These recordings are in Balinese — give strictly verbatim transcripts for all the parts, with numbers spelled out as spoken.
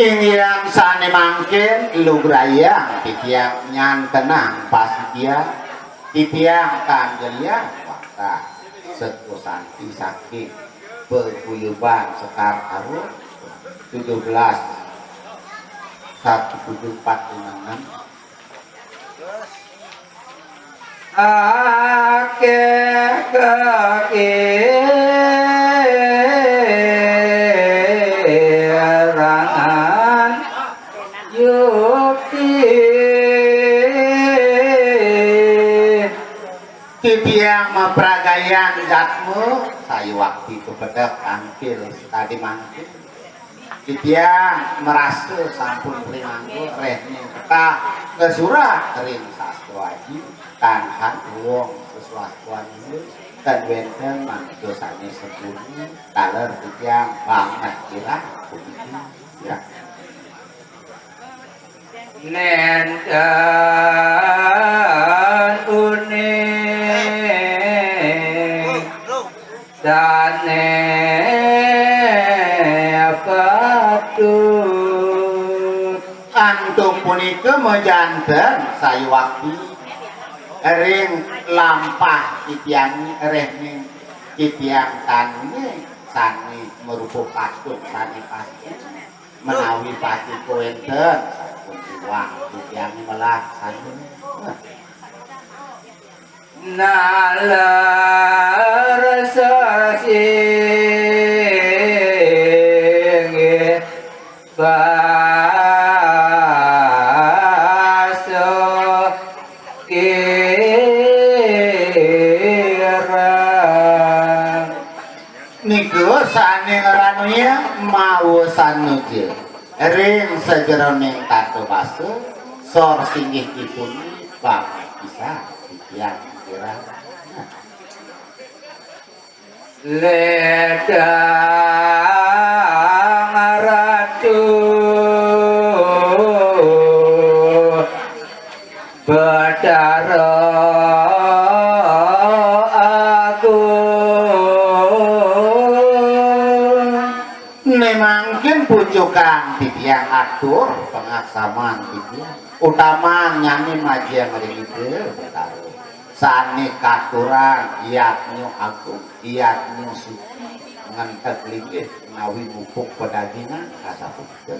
Inggihan sané mangkin lugrayang titiang nyantenang pasitian, titiang kanggeliang wantah Setu Santi saking Paguyuban Sekar Arum, tujuh belas satu tujuh empat lima enam. Akéh kakirangan yukti. Titiang mapragayan jadma sayuwakti pepedek angkil sakadi mangkin. Titiang marasa sampun rimangga réhning ketah kasurat ring sastra aji, tan han wong saswastuanipun, tan wénten maneka sané sempurna, taler titiang banget kirang puniki. Ya. Nénten uning sané patut. Antuk punika majanten sayuwakti ring lampah titiang réhning titiang tanuné sané marupa patut sané pasti. Menawi pati kawénten, sampun iwang titiang melaksana. Nalar sasing basa kirang. Nika sané ngranaya mawa sanuja ring sajeroning tata basa, sor singgihipun banget pisan titiang kirang. Ledang Ratu Batara Agung. Né mangkin pucukan titiang atur pangaksaman titiang. Utaman nyané majeng ring Ida Batara. Sané katurang yadnya agung, yadnya suci, ngenteg linggih, menawi mupuk padagingan, kasapunika.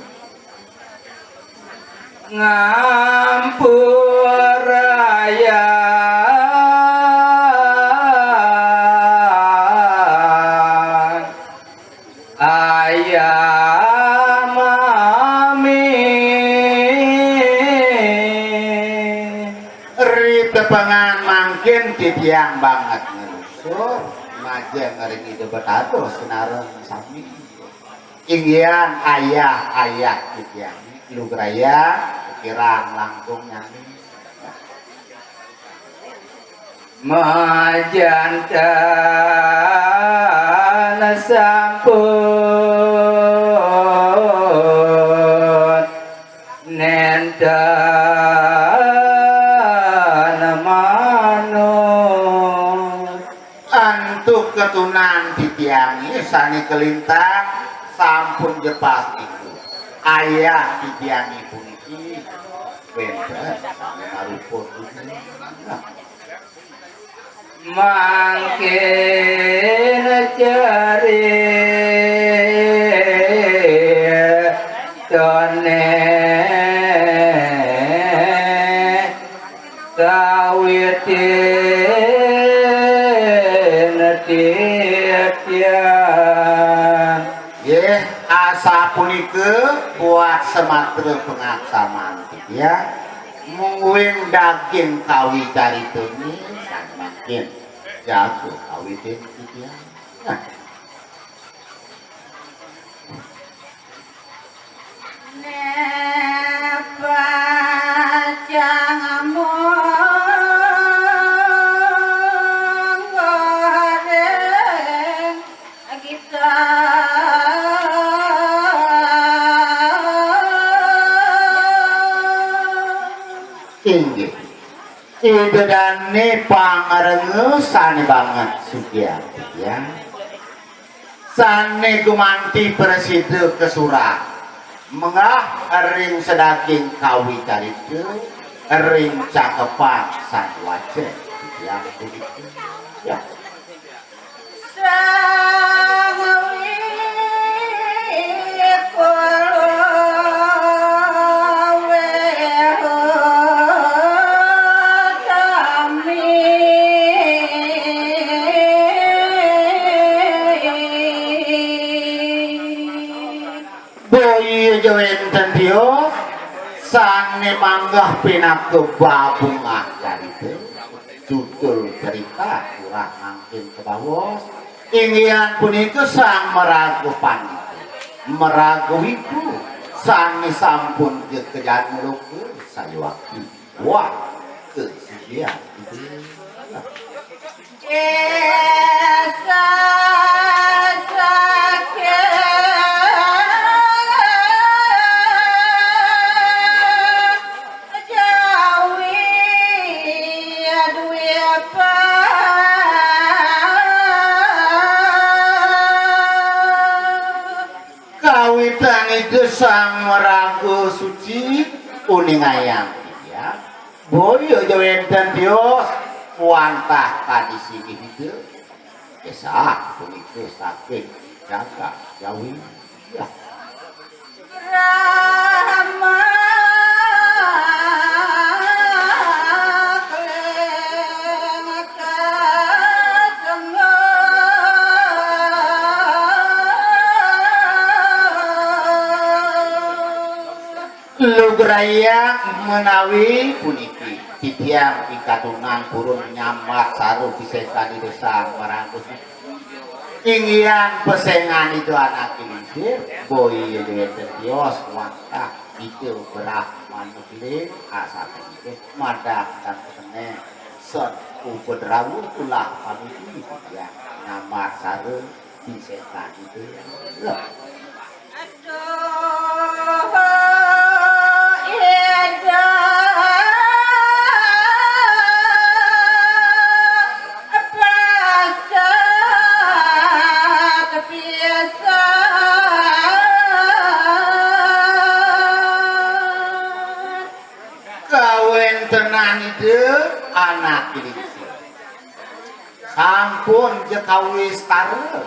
Ngampurayang ayah mami. Ritepengan mangkin titiang banget ngelusur, majeng ring Ida Batara sinareng sami. Inggihan ayah-ayah titiang lugrayang kirang langkung nyami. Majanten sampun nénten manut. Antuk katunan titiangé sané kalintang sampun jepas iku. Ayah titiangé puniki wénten sané marupa Mangkin caritané kawitin titiang. Nggih, asapunika buat samatra pangaksaman titiang, mungguing daging kawicaritané, sané mangkin jaga kawitin titiang. Nah. Né pacang mungguing Inggih. Ida dané pangarenga sané banget sugihan titiang. Sané gumanti prasida kasurang. Menggah ring sadaging kawicarita, ring cakepan sang wacén. Tiang puniki. Ya. Boya ja wénten tios sané manggah pinaka babungah carita, tutur carita kurang mangkin kabaos. Inggih punika sang maraga pandita, maraga wiku, sané sampun ja kajanma loka sayuwakti. Wah, kesidian. Kawitan Ida Sang Maraga Suci uningayang titiang, boya ja wénten tios wantah kadi singgih Ida. Kesah punika saking jagat Jawi. Ya. Lugrayang menawi puniki titiang pikatunan purun nyambat sareng pisekan Ida Sang Maraga Suci. Inggihan pesengan Ida Anaké Lingsir, boya wénten tios wantah Ida Brahmana Keling, asapunika madak dan pesengan sen upadrawa ulah paniki titiang nyambat sareng pisekan Ida. Kawéntenan Ida Anaké Lingsir sampun ja kawistara.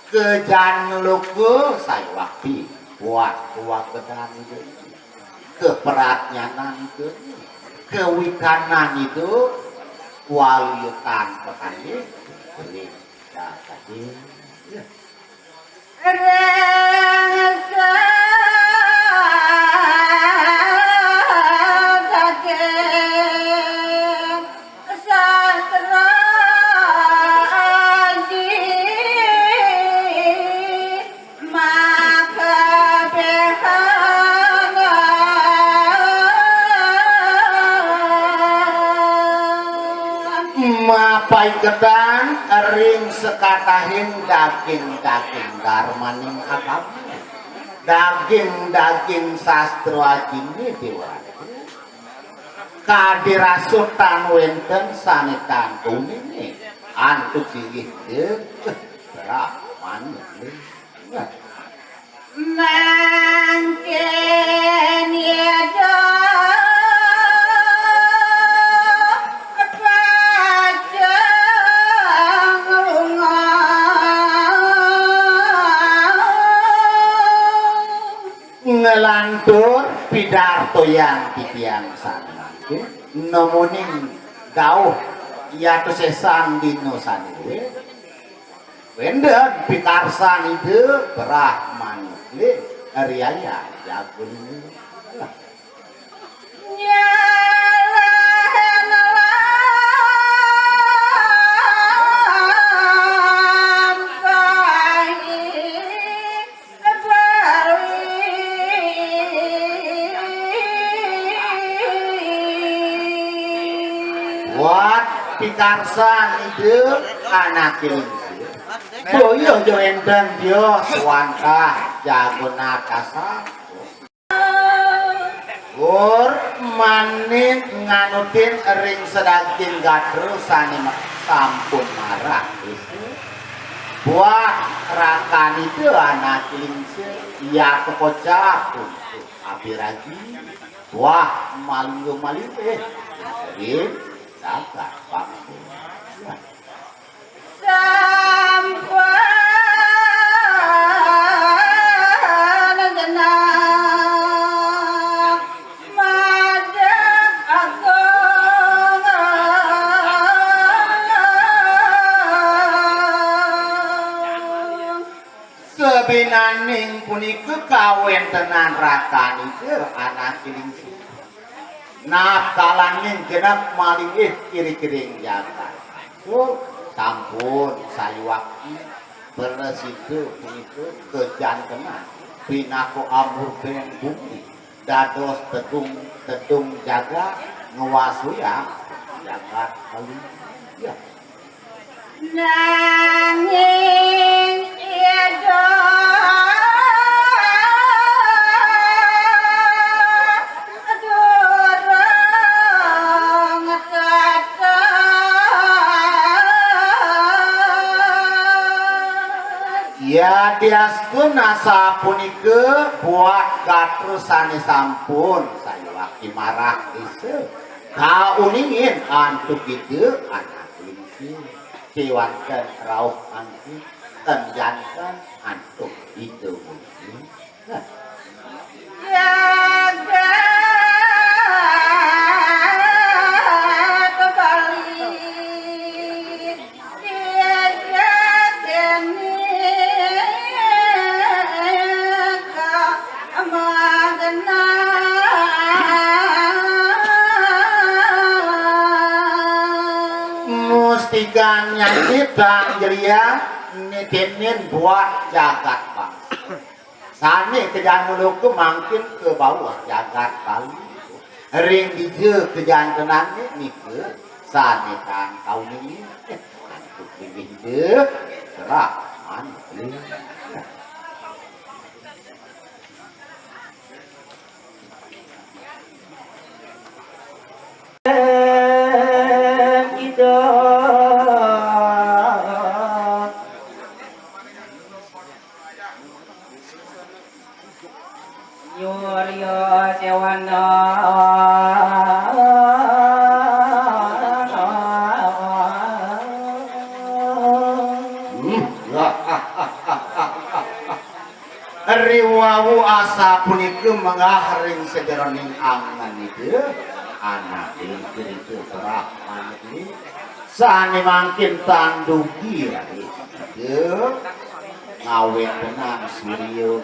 Kajanma loka sayuwakti, buat kawagedan Ida, kapradnyanan Ida, kawikanan Ida, waluya tan pakanggih ring jagat Ida. Sastra Aji maka behana. Mapaiketan ring sakatahing daging-daging darmaning agama. Daging-daging sastra Ajiné Déwa Ratu. Kadi rasa tan wénten sané tan tuningé antuk inggih Brahmana. Mangkin Ida pacang lunga. Nglantur pidartoyang titiang sané mangkin, nemoning dauh yatusésan dina sané luwih, wénten pikarsan Ida Brahmana Keling riayang jaga lingga. Buat pikarsan Ida Anaké Lingsir. Boya ja wénten tios wantah jagonatasa. Gur maning nganutin ring sadaging gatra sané ma-, sampun marang. Buat Rakanipun anak lingsir, ya kekocap untuk abdi raji, wah, malingga-malingga, eh, sering dapat waktu. Ya. Sampun genah madeg agung. Sabinaning punika kawéntenan rakanipun anak lingsir. Napkalaning genep malinggih iri-iring jagat. Oh, sampun sayuwakti prasida punika kajantenan pinaka amur beng bumi, dados tedung, tedung jagat, ngwasayang jagat Bali. Ya. Nanging ida durung tetes. Yadiastun asapunika buat gatra sané sampun sayuwakti marah désa kauningin antuk ida anak lingsir. Kéwanten rauh antuk ten janten antuk ida mungkin. Nah. Jagat Bali, jagat ini kamagenah. Mustikan nyanyi tang jelia nitinin buat jagat bangsa. Sané kejang muluka mangkin ka bawah jagat Bali. Ring dija kejantenané nika sané tan kauningin. Antuk linggih ida, serah manuk. Ida Surya Sewana. Hmm. Riwau asapunika menggah ring sajeroning angen ida, anak ring cerita Brahmana ini, sané mangkin tan dugi raris ida ngawéntenang Surya,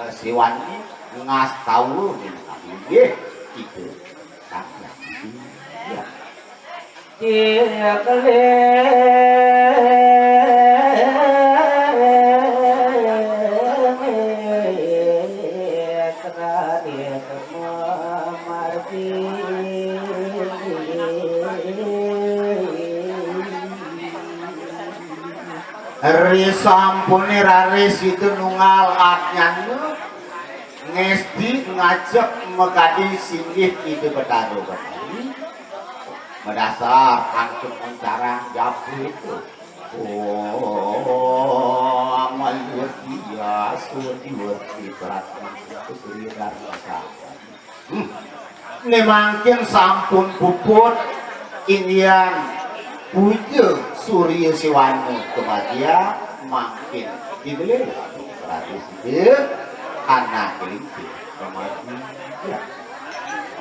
eh, Siwani ngastawa minangka inggih ida Sang Hyang Widi. Ya. Risampuné raris ida nunggal adnyana, ngesti ngajeng makadi singgih Ida Betara Bali. Madasar antuk mencarang japu itu. Oh, amal luar biasa, luar biasa. Hmm. Né mangkin sampun puput inggihan puja Surya Siwana kematian, mangkin dibeli. Berarti sida anak kelinci kematian.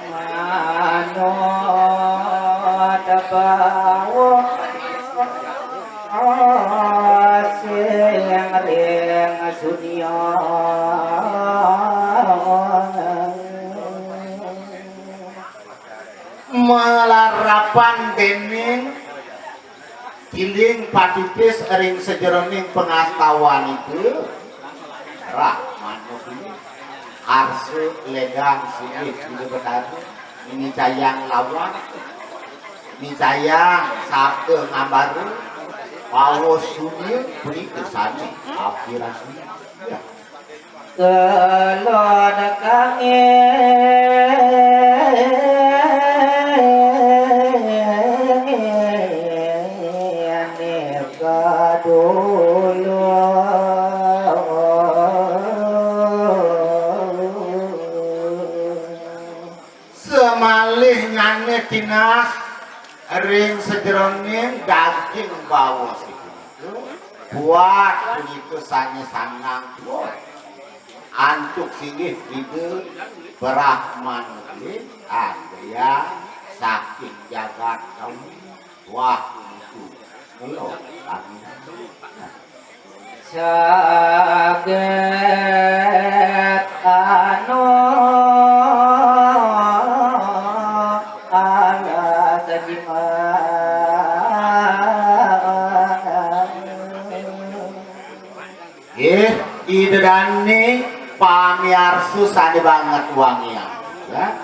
Manut bawah sing ring sunia. Malarapan dening Giling patipis ring sajeroning pangastawan itu, rah manuk ini arsa ledang silih Ida Betara, micayang lawan, micayang sabda ngambara, paus sunya punika sami api rasa. Ya. Kelod kangin kadulur. Nyane tinas ring sajeroning daging baos itu. Buat itu sane sanang tuh. Antuk singgih Ida Brahman Gede, Andria saking jagat kaum. Wah, itu. Belum kami. Saged anu alas jimat. Nggih, Ida Dane pamiarsa sane banget wangian. Ya.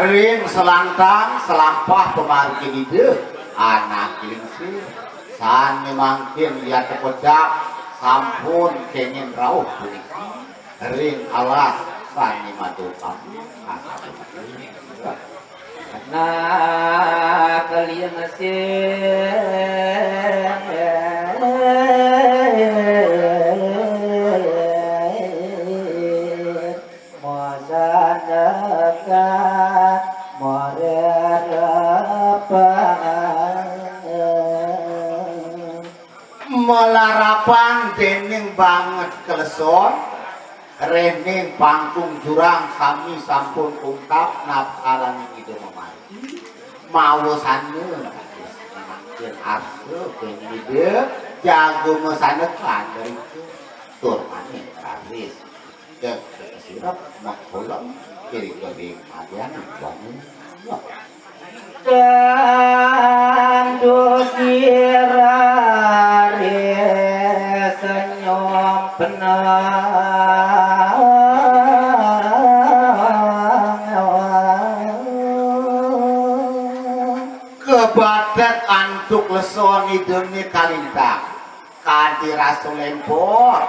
Ring selantang selampah pamargin Ida anak lingsir sane mangkin yata kocap sampun kengin rauh puniki ring alas sane madukang. Nah, kalian sing masanaka marerapan. Malarapan dening banget kleson, rening pangkung jurang sami sampun ungkap napkalaning Ida mamargi. Mawasana mangkin arsa dening Ida jago masana kandhariku tur maning raris. Sirep makolem kiri kering madian bangun. Tandu sirare senyum penang. Kebatet antuk leson idune kalintang. Kanthi rasa lempor.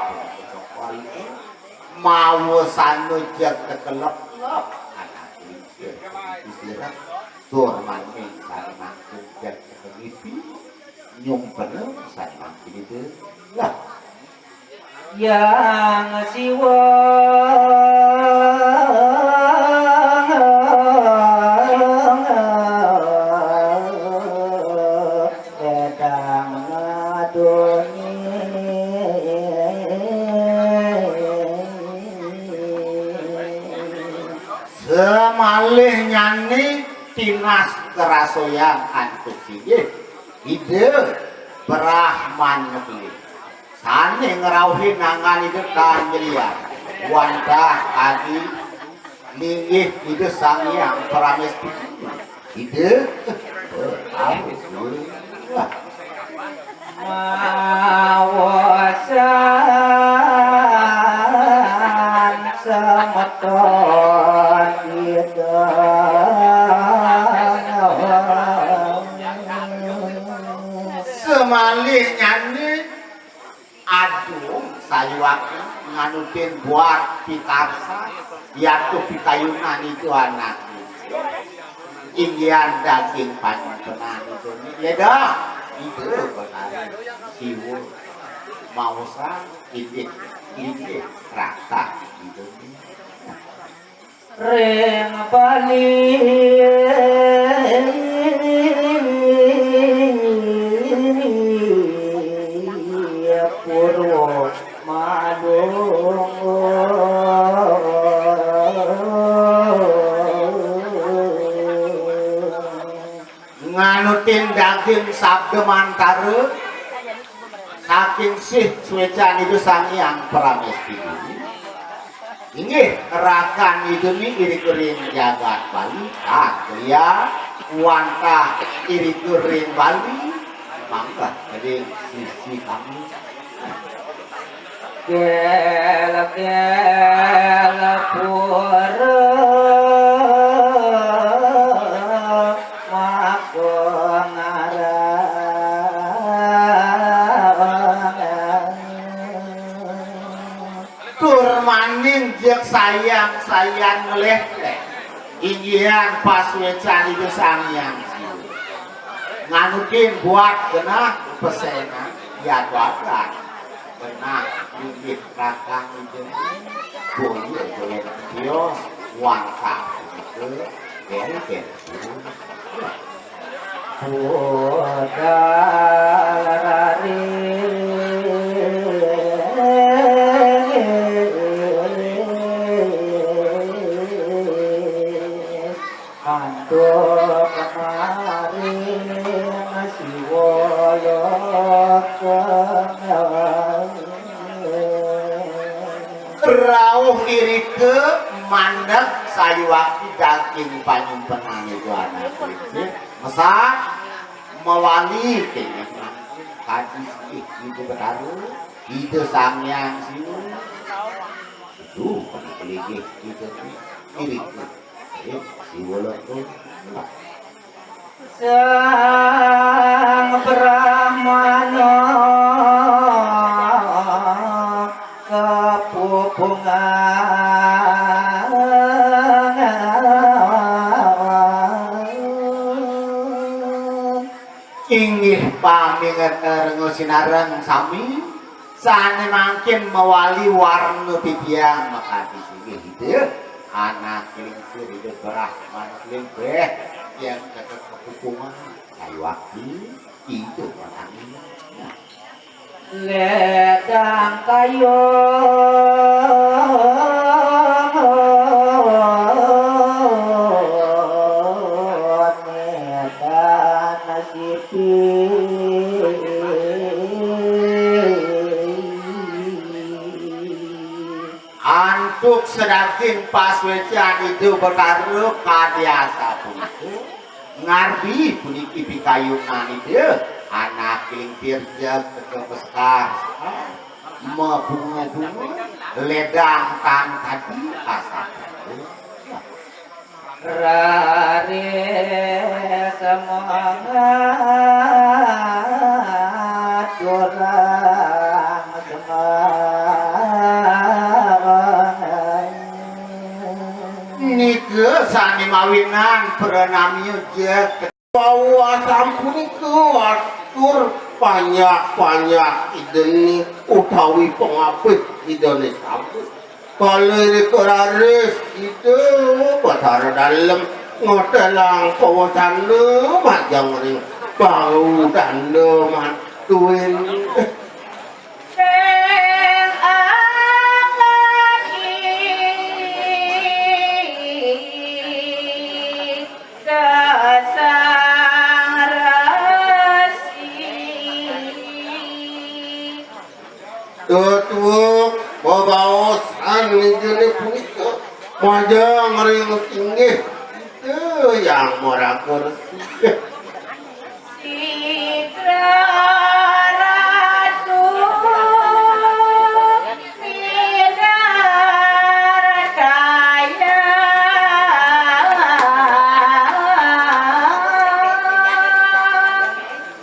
Mawasana jag tekelep-lep. Anak lingsir. Tur maning sane mangkin jag tekelipi. Nyumpena sane mangkin itu. Lah. Yang Siwa edang ngadoni. Semalih nyane tinas karasoyang antuk singgih Ida Brahman Negeri. Sane ngrauhin angan Ida kanjelian. Wantah adi linggih Ida Sang Hyang Paramesti. Ida, eh, harus dulu. Wah. Mawasan semeton Ida. Semalih nyane Aduh, sayuwakti nganutin buat pikarsa, yatu pikayunan itu anak. Inggihan daging panjenengan itu. Ya dah, itu bekal siwur. Mausa indik, indik rata itu. Ring Bali Purwa Madung. Nganutin daging sabda mantara saking sih suecan itu Sang Hyang Pramesti. Inggih, rakan itu ni iri kering jagat Bali, ah, ya, wantah iri kering Bali, mangga jadi sisi kami. Kel-kel pura mako ngarang. Tur maning jeg sayang-sayang ngeleh-leh. Inggihan pasuecan itu Sang Hyang Siwa. Nganutin buat genah pesenan, ya bagat. Genah inggih rakang itu. Boyo, boyo, tios, wangkang. Itu, beri, beri. Budal rari antuk kemari siwala kemari. Rauh irika mandeg sayuwakti daging panyumpena ida anak kelinci. Mesah mawali kenging kadi sugih Ida Betara, Ida Sang Hyang Siwa. Itu pada kelinci kita ni. Irika. Eh, siwala tu. Sang Brahmana kapupungan. Inggih pami ngetereng sinareng sami, sane mangkin mawali warna pipiang makadi sugih Ida, anak lingsir Ida Brahmana lingsir, yang kata kepupungan, sayuwakti, Ida Pertamina. Ledang kayun medan sipi. Antuk sadaging pasuecan Ida Betara kadi asapunika. Ngardi puniki pikayunan Ida, anak lingsir jeg teka peskar. Mabunga-bunga, ledang tan kadi asapunika. Rare semangat orang semangat. Nika sane mawinan pranamya jeg. Bahwa sampunika atur panjak-panjak idane utawi pangabih idane sampun. Kala irika raris Ida Batara Dalem ngotelang pawacana majeng ring bau tanda mantuin. Sing angadi ka Sang Resi. Tutuk bebaosan nijene punika majeng ring singgih Ida Hyang Maraga Resi. Sitra Ratu Midartaya.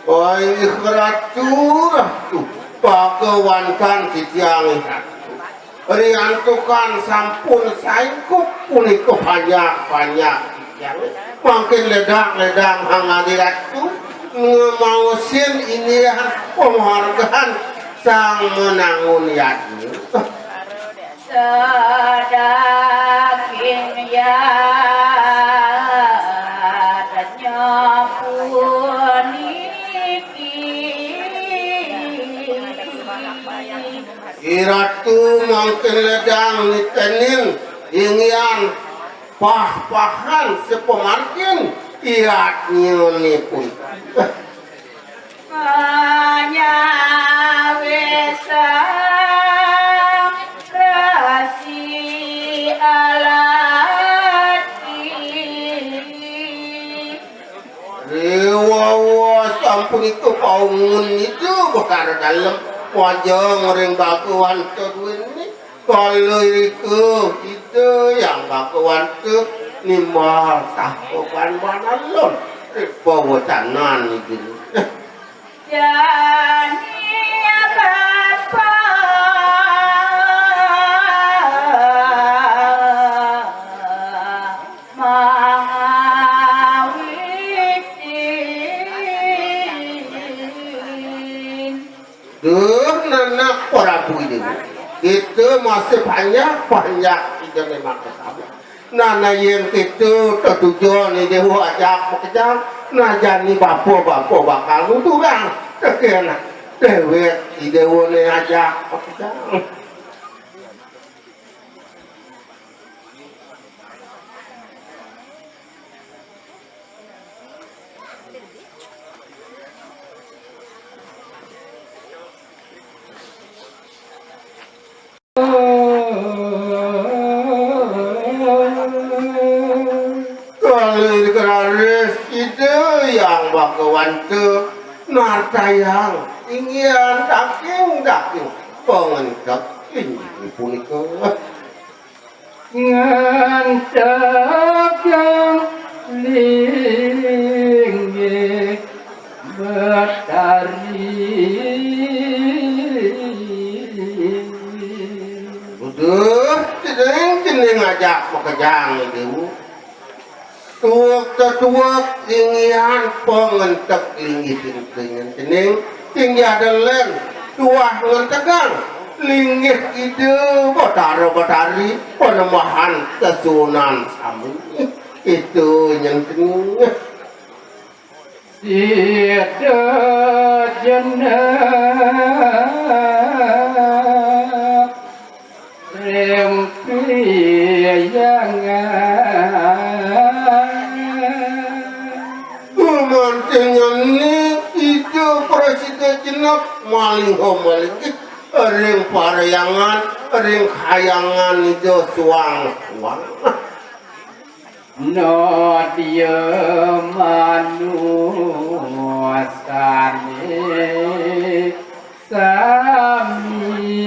Waih Ratu, Ratu, pagawantan titiang Ratu. Riantukan sampun saengkup punika panjak-panjak titiang. Mangkin ledang-ledang hangadi Ratu ngemaosin indihan penghargaan sang menangun yadnya. Sadaging yadnya puniki. I Ratu mangkin ledang nitenin inggihan pah-pahan sapamargin yadnyanipun. Panyawisang Resi Alati. Riwawa sampunika paungun Ida Batara Dalem majeng ring Bhagawan Saduwini. Kala irika Ida Hyang Bhagawan Saduwini nimbal saha panwanan lon ring pawacanan Ida. Jani bapa mangawitin. Duh, nenek Prabu Ida. Kita masih banyak, banyak Ida memang kesalahan. Nah, nah, yén kéto tetujon I Déwa ajak makejang, nah jani bapa-bapa bakal nuturang tekén déwék I Déwané ajak makejang. Kalih raris Ida Hyang Bagawanta nartayang inggihan daging-daging pangenteg inggih punika. Ngantegang linggih Betari. Uduh, cening-cening ajak makejang, Déwa. Tuek tetuek inggihan pangenteg linggih kénten cening, inggih ada lén tuah ngentegang linggih Ida Batara Batari Panembahan sesuunan sami. Itu nyen cening. Sida jenek ring piyangan. Gumanti nyeni Ida prasida jenek malingga malinggih ring parhyangan, ring kahyangan Ida suang-suang. Nadia manusane sami.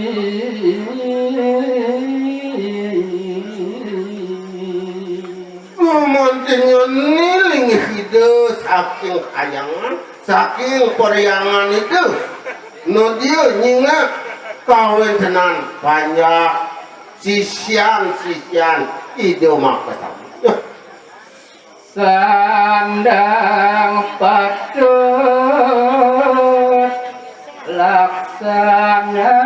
Gumanti nyeni linggih Ida saking kahyangan, saking parhyangan Ida. Nadia nyingak kawentenan panjak sisian-sisian Ida makasami. Sandang patut laksanayan.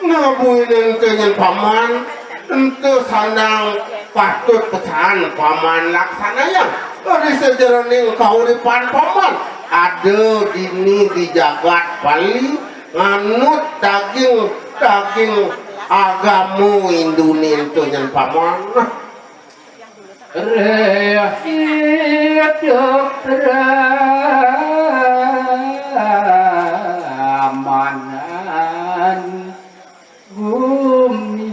Nah, buin ento nyen Paman, ento sandang patut pesan Paman laksanayan. Ri sajeroning kauripan Paman, ada dini di jagat Bali, nganut daging, daging agama Hindune ento nyen Paman. Reh hidup ramanan gumi.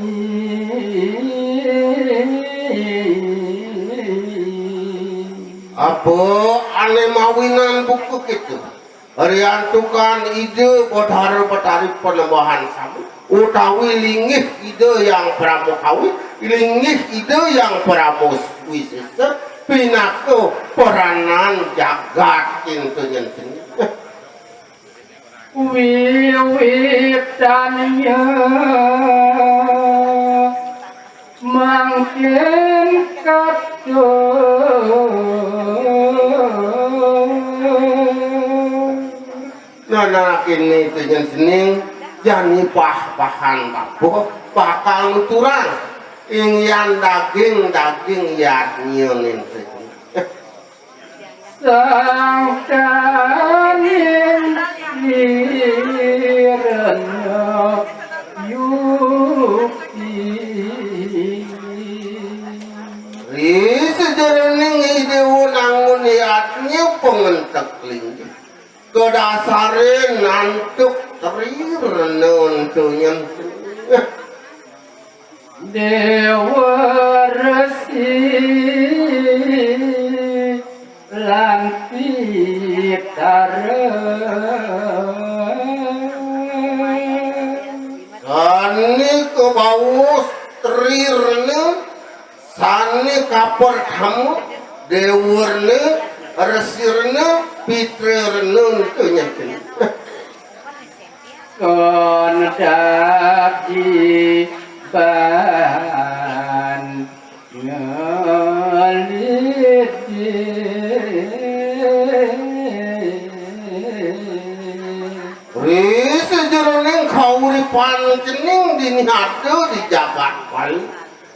Apa ane mawinan buka kita? Riantukan Ida Batara Batari Panembahan sami, utawi linggih Ida Hyang Parama Kawi, linggih Ida Hyang Parama Wisesa, pinaka peranan jagat kinten nyen seni. Wiwitannya mangkin katur. Nah, nah, kene tinyen sening jani pah-pahan bapa bakal nuturang inggihan daging-daging yadnya ning sening. Sangkaning wirana yukti. Ri sajeroning Ida Dewa nangun yadnya pangenteg linggih. Kadasarin antuk Tri Rena ento nyen. Dewa Resi lan Pitara. Sane kabaos Tri Rena, sane kapertama Dewa Rena, Resi Rena, Pitra Rena ento nyen. Kon dadi ban ngelidi. Ri sajeroning kauripan Pan cening dini ada di jagat Bali.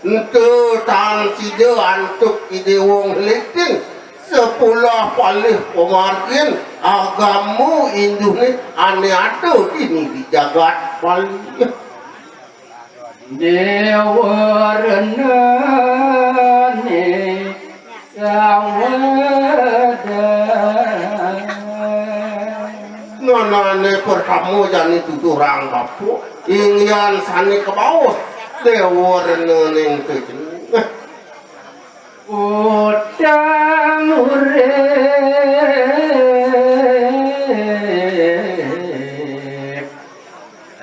Ento tan sida antuk Ida Wong Litin, sepuluh palih pamargin agama Hinduné ané ada dini di jagat Bali. Déwa renané sawada. Nanané pertama jani tuturang bapa, inggihan sané kabaos Déwa Rena ning kejeng. Utang urip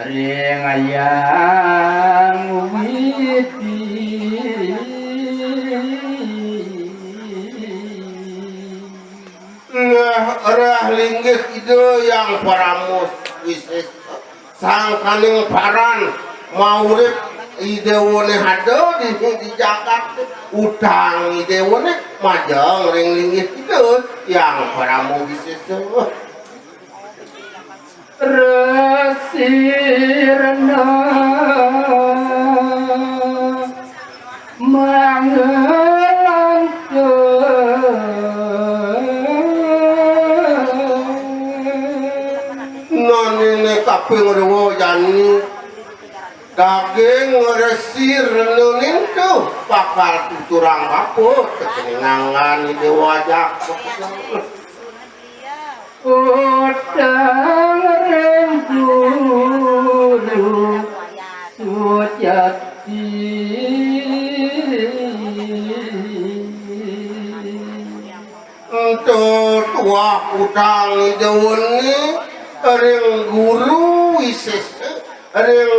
ring Hyang Widi. Nah, rah linggih Ida Hyang Parama Wisesa, sangkaning paran maurip Ida Déwané ada di, di jagat, utang Ida Déwané majeng ring linggih Ida Hyang Parama Wisesa. Resi Rena mangelantun. Naniné kaping rwa jani daging Resi Rena ning tu bakal tuturang bapa, tekening anggan Déwa Jagat. Utang ring Guru Sujati. Ento tuah utang Ida Déwané ring Guru Wisesa, ring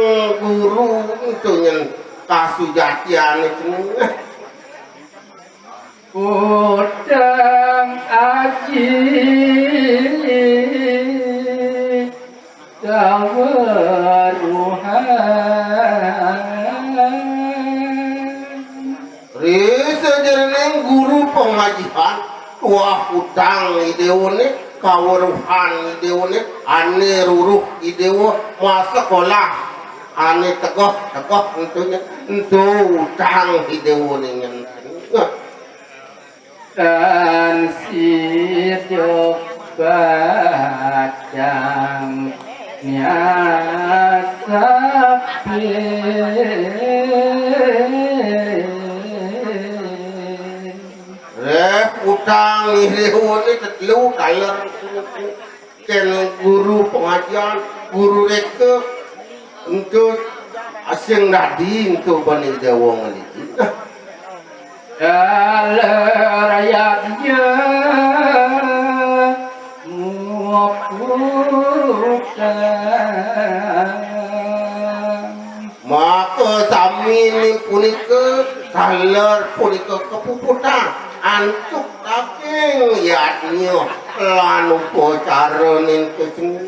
guru ento nyén kasujatiané ceningeh. Utang aji kaweruhan. Ri sajeroning guru pangajian, tuah utang Ida Déwané, kaweruhan Ida Déwané, ané ruruh Ida Déwa masekolah, ané tegeh-tegeh ento nyén, ento utang Ida Déwané nyén. Tan sida bacang nyasapi. Réh utang Ida Déwané tetelu taler. Kén guru pangajian, guru réka, ento asing dadi ento bani Déwa ngalih. Taler yadnya muputang. Maka sami punika taler punika kapuputang antuk daging yadnya lan upacara ning kejeng.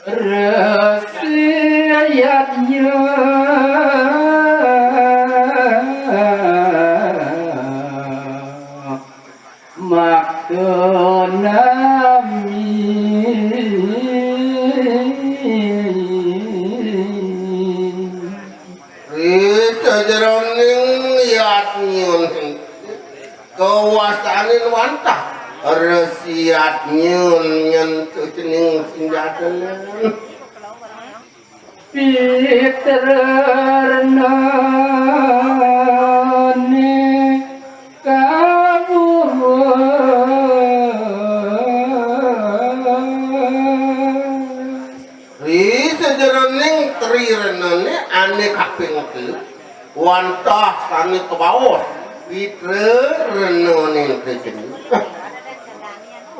Resi yadnya makta nami. Ri sajeroning yadnya kawastanin wantah Resi Yadnya nyen cening sing dateng. Piterenané kabuh. Ri sajeroning tri renané ané kaping telu, wantah sané kabaos pitra renané kejeng.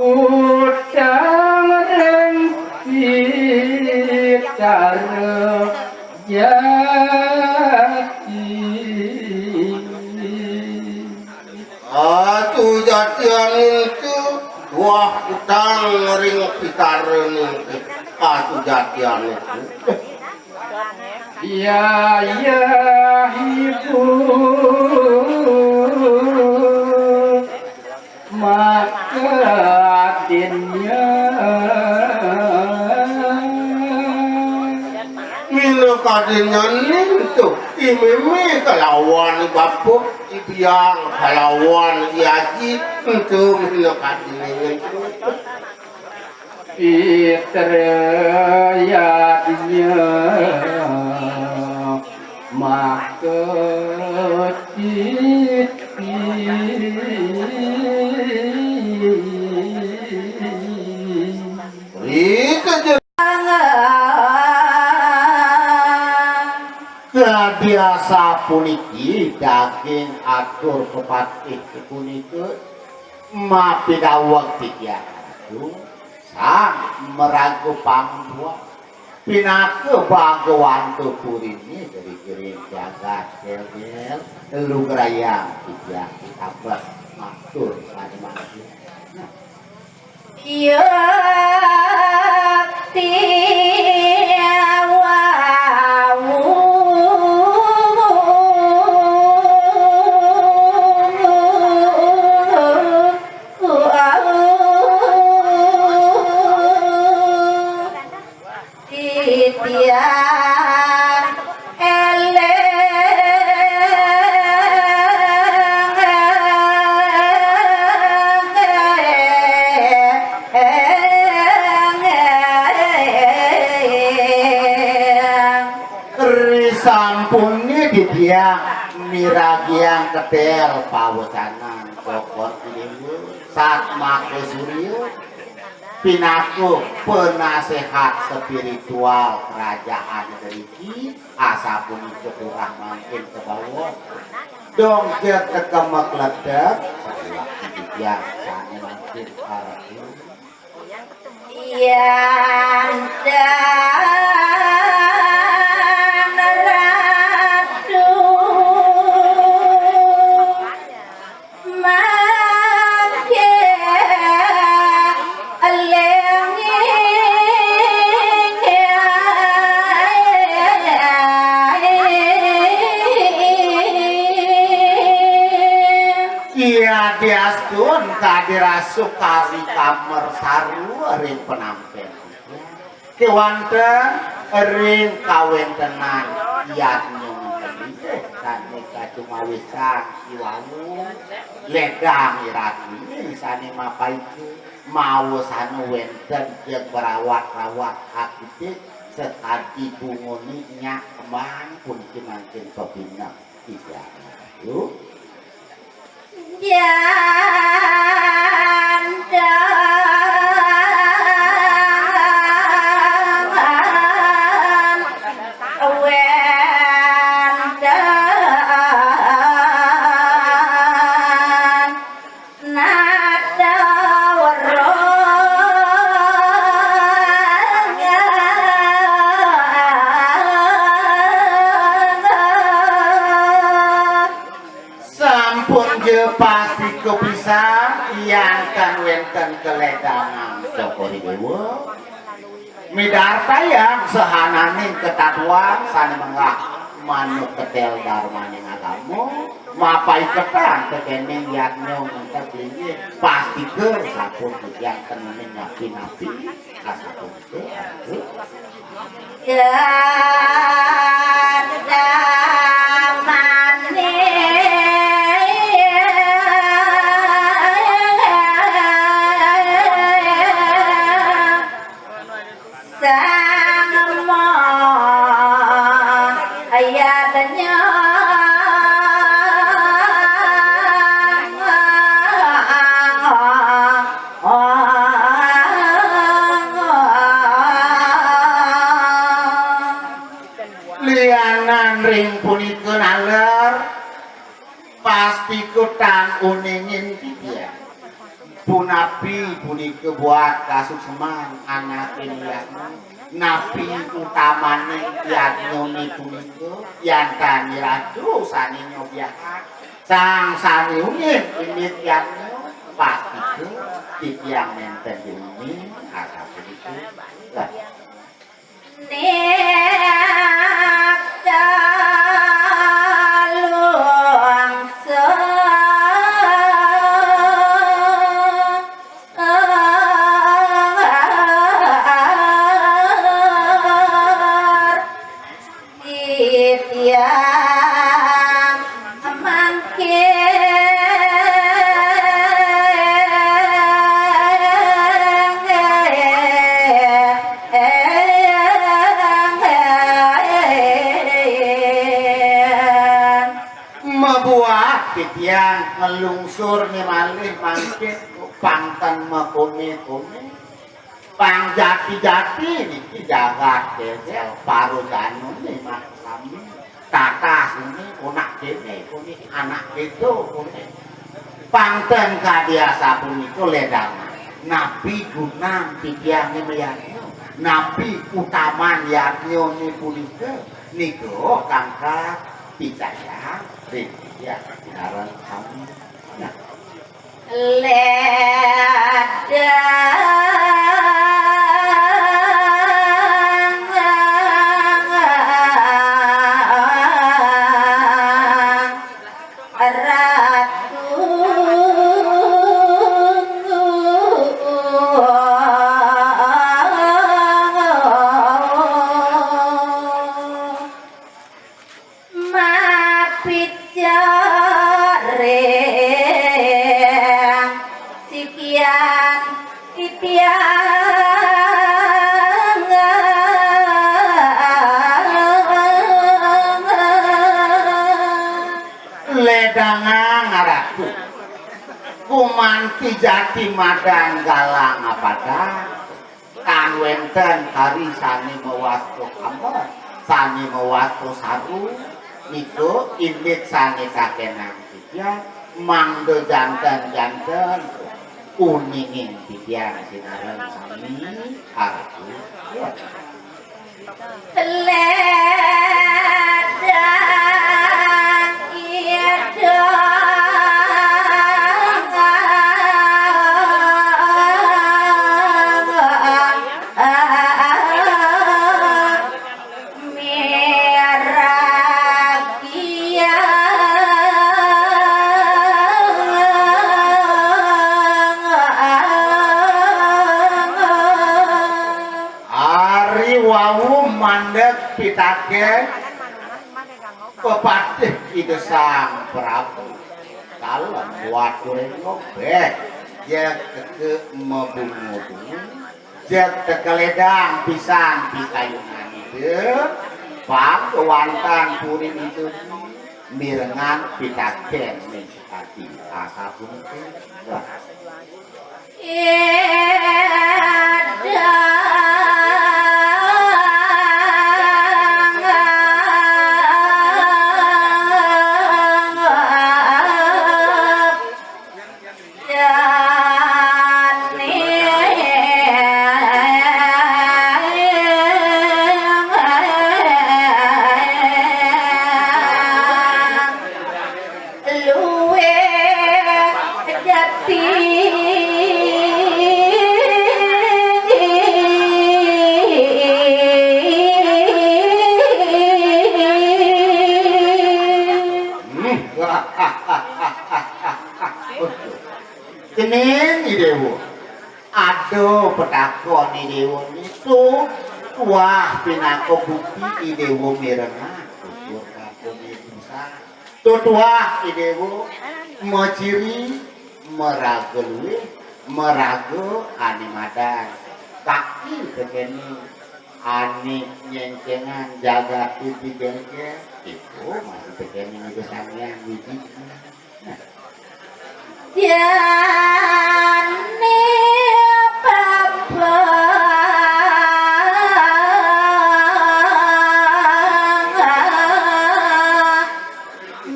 Utang ring Pitara Jati. Atu jatianing tu wah utang ring Pitara ning tu. Atu jatianing tu. Ya, ya, ibu. Maka dinnya Kadinyaning tu, i mémé kalawan i bapa, i biang kalawan i aji, ento mila kadinyaning. Pitra yadnya maka titi. Rika je. Kadi asapuniki daging atur pepatih punika mapidaweg titiang Ratu sang maraga pangbuat pinaka Bhagawanta Purine dari gering jagat Kelgel lugrayang titiang tapes matur sane mangkin. Yukti wawu. Titiang eling. Risampune titiang miragiang ketel pawecanan Cokor I Dewa, Satmaka Surya. Pinaka penasehat spiritual kerajaan driki, asapunika turah mangkin kabawa. Dong jeg teka makledek, sawiakti titiang sane mangkin arep. Yan dan ratu. Mangke eling. Iya diastun kadirasuk kari kamer saru ring penampen. Kewanten ring kawentenan yadnya mengkemite sane kacumawisan iwau ledang irati sane mapaike mawasane wenten jeg merawat-rawat akite sekadi bungone nyak kembang puniki mangkin pepineh. Iya, ayo. Janten wenten nata weruh. Sampun ja pasti kapisan, yan tan wenten kaledangan Cokor I Dewa. Midartayang sahananing katatuan sane menggah manut ketel darmaning agama, mapaiketan tekening yadnya ngentek linggih, pastika sampun titiang tenenin napi-napi, asapunika, aduh. Sang ayatnya. Lianan ring punika naler, pastika tan uningin titiang. Punapi punika buat kasukseman anake lianan, napi utamane yadnyane punika, yan tan ratu sane nyobiahang, sang sane uning indik yadnya, pastika titiang nenten diuning, asapunika. Lah. Titiang mangkin mabuat titiang nglungsur né malih mangkin pang ten makoné-koné. Pang jati-jati niki jagat Kecil, para danune mak sami. Tatah sini, anak dene kuni, anak keto kuni. Pang ten kadi asapunika ledangan. Napi gunan titiange mayadnya? Napi utaman yadnyane punika? Nika kangkat picayang ring titiang sareng sami. Nah. Ledang Ratu. Mapicaring sikian titiang. Ledangang Ratu, gumanti jati madan galang apadan. Tan wénten kari sané mawasta kamar, sané mawasta sarung, nika indik sané kakenang titiang, mangda janten-janten uningin titiang sinareng sami. Arep. Ledang idang miragiang. Ari wau mandeg pitakén pepatih Ida Sang Prabu. Kalem waduh ngobéh, jeg teka mabunga-bunga, jeg teka ledang pisan pikayunan Ida, pang kéwanten puri Ida mirengang pitakén ning sakadi asapunika. Wah. Luwih jati. Hmm. Cening I Déwa. Ada petakon I Déwa nitu, tuah pinaka bukti I Déwa mirengang tutur katune pisan. Tutuah I Déwa maciri, maraga luih, maraga ane madan. Kaki tekene ane nyencengan jagate dibengkel, itu masih tekene Ida Sang Hyang Widi. Jane papa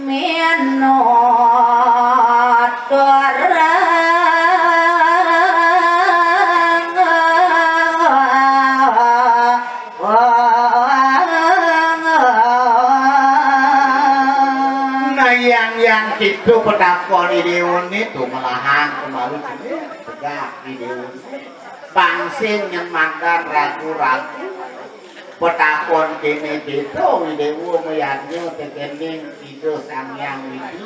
minotorang. Nah, yang, yang kitu petakon I Déwa nitu melahang kemawi tegak I Déwa. Pangsin nyen madan ragu-ragu. Petakon kene beda I Déwa mayadnya tekening Ida Sang Hyang Widi.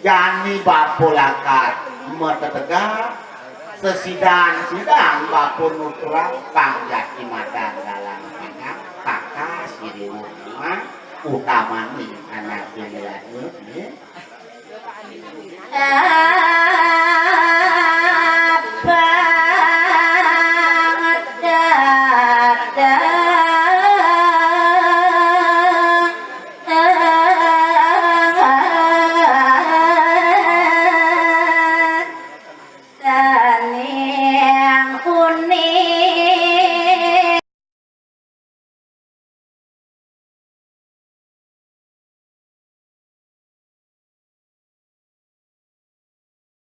Jani bapa lakar matetegan, sesidan-sidan bapa nuturang, pang jati madan galang panjang, takas I Déwa Utamane anak yang lain, ya.